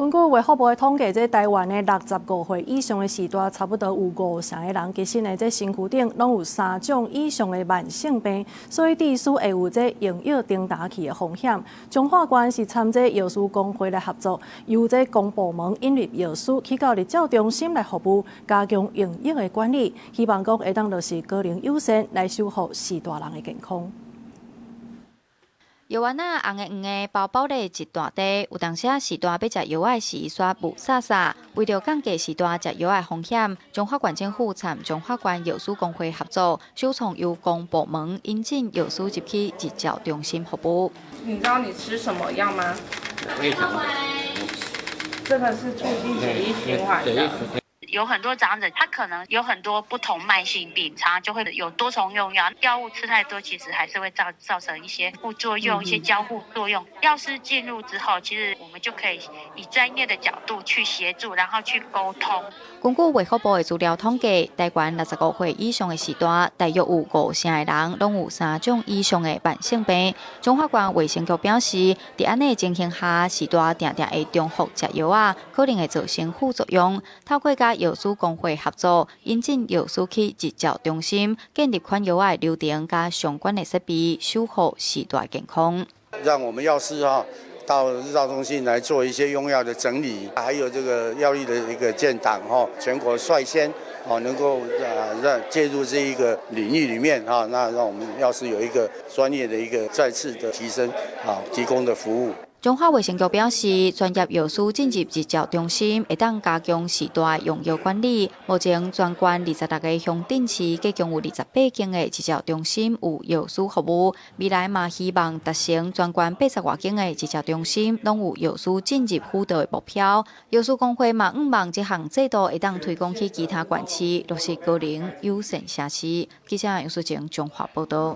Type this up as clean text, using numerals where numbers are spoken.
根據衛福部的統計，這台灣的65歲以上的序大，差不多有五成的人，其實呢，這身軀頂攏有三種以上的慢性病，所以致使會有這用藥重沓去的風險。彰化縣是參這藥師公會來合作，由這公部門引入藥師去到日照中心來服務，加強用藥的管理，希望講會當落實高齡友善來守護序大人的健康。藥丸仔紅的黃的包包咧一大袋，有當時序大欲食藥仔時煞霧煞煞。為著降低序大食藥仔風險，彰化縣政府參彰化縣藥師公會合作，首創由公部門引進藥師入去日照中心服務。你知道你吃什麼藥嗎？這個是促進血液循環的。有很多長者，他可能有很多不同慢性病，常常就會有多重用藥，藥物吃太多，其實還是會造成一些副作用、一些交互作用。藥師進入之後，其實我們就可以以專業的角度去協助，然後去溝通。根據衛福部的資料統計，台灣65歲以上的序大，大約有五成的人攏有三種以上的慢性病。彰化縣衛生局表示，佇按呢情形下，序大定定會重複食藥仔，可能會造成副作用。透過佮藥師公會合作，引進藥師去日照中心，建立款藥仔流程佮相關的設備，守護序大健康。讓我們藥師哈到日照中心來做一些用藥的整理，還有這個藥歷的一個建檔哈，全國率先哦能夠啊讓介入這一個領域裡面哈，那讓我們藥師有一個專業的一個再次的提升啊，提供的服務。彰化衛生局表示，專業藥師進入日照中心，會當加強序大用藥管理。目前全縣26個鄉鎮市，計共有28間的日照中心有藥師服務。未來嘛希望達成全縣80外間的日照中心攏有藥師進入輔導的目標。藥師公會嘛向望這項制度會當推廣去其他縣市，落實高齡友善城市。記者楊淑靜彰化報道。